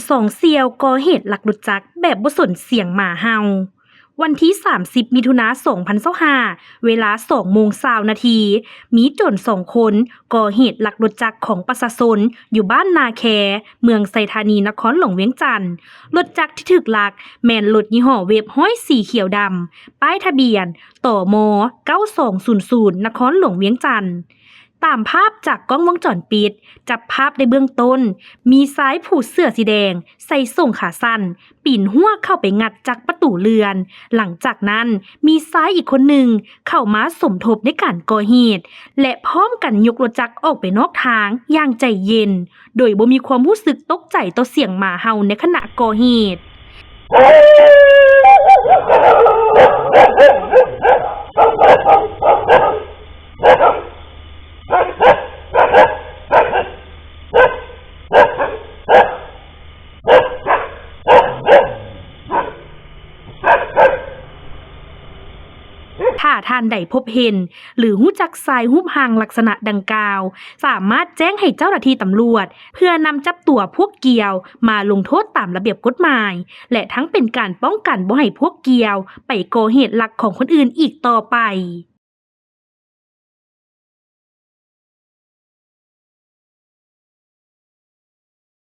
ສອງສ່ຽວກໍ່ເຫດລັກລົດຈັກແບບບໍ່ສົນສຽງໝາເຫົ່າ. ວັນທີສາມສິບ ມິຖຸນາ ສອງພັນຊາວຫ້າ ເວລາສອງໂມງຊາວນາທີ, ມີໂຈນສອງຄົນກໍ່ເຫດລັກລົດຈັກຂອງປະຊາຊົນຢູ່ບ້ານນາແຄ, ເມືອງໄຊທານີ, ນະຄອນຫຼວງວຽງຈັນ. ລົດຈັກທີ່ຖືກລັກແມ່ນລົດຍີ່ຫໍ້ເວບຮ້ອຍ ສີຂຽວດຳ, ປ້າຍທະບຽນ ຕມ ເກົ້າສອງສູນສູນ ນະຄອນຫຼວງວຽງຈັນ. ຕາມພາບຈາກກ້ອງວົງຈອນປິດ ຈັບພາບໄດ້ເບື້ອງຕົ້ນ, ມີຊາຍຜູ້ເສື້ອສີແດງ ໃສ່ສົ້ງຂາສັ້ນ ປີນຮົ້ວເຂົ້າໄປງັດຈັກປະຕູເຮືອນ. ຫຼັງຈາກນັ້ນ ມີຊາຍອີກຄົນໜຶ່ງເຂົ້າມາສົມທົບໃນການກໍ່ເຫດ ແລະ ພ້ອມກັນຍົກລົດຈັກອອກໄປນອກທາງຢ່າງໃຈເຢັນ, ໂດຍບໍ່ມີຄວາມຮູ້ສຶກຕົກໃຈຕໍ່ສຽງໝາເຫົ່າໃນຂະນະກໍ່ເຫດ. ຖ້າທ່ານໃດພົບເຫັນ ຫຼື ຮູ້ຈັກຊາຍຮູບຮ່າງລັກສະນະດັ່ງກ່າວ, ສາມາດແຈ້ງໃຫ້ເຈົ້າໜ້າທີ່ຕຳຫຼວດ ເພື່ອນຳຈັບຕົວພວກກ່ຽວມາລົງໂທດຕາມລະບຽບກົດໝາຍ ແລະ ທັງເປັນການປ້ອງກັນບໍ່ໃຫ້ພວກກ່ຽວໄປກໍ່ເຫດລັກຂອງຄົນອື່ນອີກຕໍ່ໄປ.